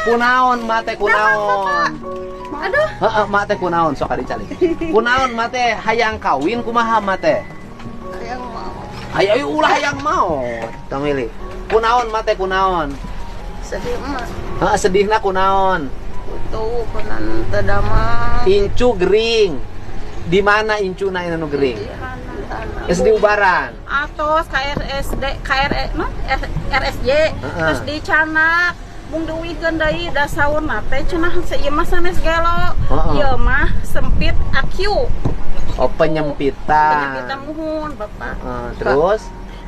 Kunaon mak teh, kunaon? Aduh. Heeh, mak teh kunaon, sok dicalik. Kunaon mak teh hayang kawin, kumaha mak teh? Hayang maot. Ayo ayo, ulah hayang maot. Tamili. Kunaon mak teh, kunaon? Sedih mah. Heeh, sedihna kunaon? Tuh kunan teu damang. Incu gering. Di mana incuna anu gering? Geus diubaran. Atos KRSD KR no, RSJ. Terus dicanak mung diuihkeun deui, da saurna teh cenah ieu mah sanes gelo. Ieu mah sempit AQ. Oh, penyempitan. Penyempitan, muhun, Bapak. Heeh, terus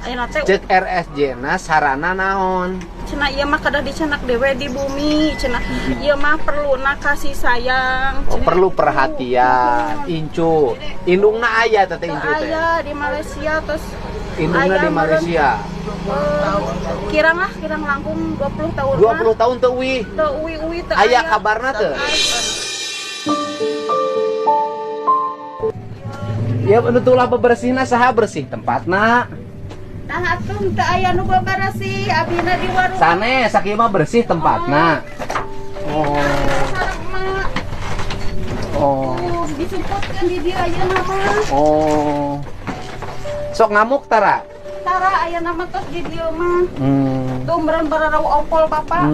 Ayeuna teh cek RSJ na sarana naon? Cenah ieu mah kedah dicanak dewe di bumi cenah, ieu mah perluna kasih sayang. Oh, Cenah perlu gitu. Perhatian. Incu. Indungna aya teh incu teh? Aya di Malaysia, terus Indungna aya di Malaysia. Kirang lah, kirang langkung 20 tahun. 20 tahun teu uih. Teu uwi-uwi, teu. Aya kabarna teu? Ya, nu tulah bebersihna saha, bersih tempatna? Nah atuh teu aya nu babarasih, abina di warung. Sanes, sakieu mah bersih tempatna. Oh. Sareng emak. Oh. Tuh disumputkeun di dieu ayeuna mah. Oh. Sok ngamuk tara? Tara, aya nama tos di dieu mah. Tuh meureun bararau opol, Bapak.